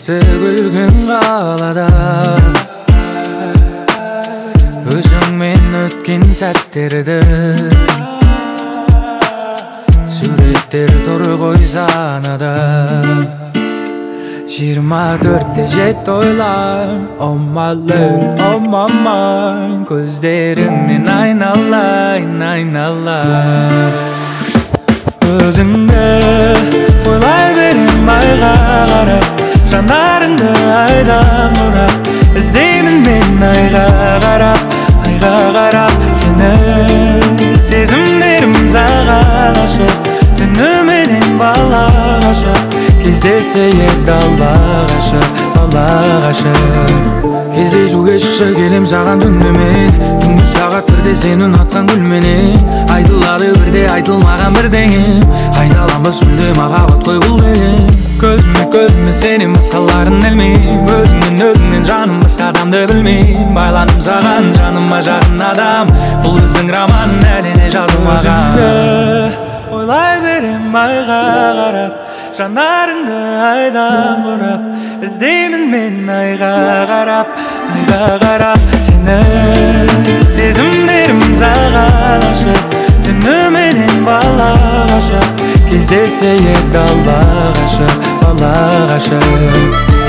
Естік үлкен қалада өзіңмен өткен сәттерді, суреттер тұр ғой санада. 24/7 ойлан, oh my lady, oh my mind, көздеріңнен айналайын, айналайын. Өзіңді ойлай берем айға қарап, жанарыңды айдан бұрап, іздеймін мен айға қарап, айға қарап сені. Сезімдерім саған ашық, түніменен бала ғашық, кездесейік дала ғашық, бала ғашық. Кездесуге шықшы келем саған түнімен, түнгі сағат 1-де сені ұнатқан гүлменен. Айтылады бірде айтылмаған бірдеңе, қайталанбас мүлде махаббат қой бұл деген. Көзіме көзіме сенен басқаларын ілмеймін, өзіңнен өзіңнен жаным басқа адамды білмеймін. Байландым саған, жаныма жақын адам, бұл біздің роман әлі де жазылмаған. Өзіңді ойлай берем айға қарап, жанарыңды айдан бұрап, іздеймін мен айға қарап, айға қарап сені. Сезімдерім саған ашық, түніменен бала ғашық, кездесейік дала ғашық, бала ғашық.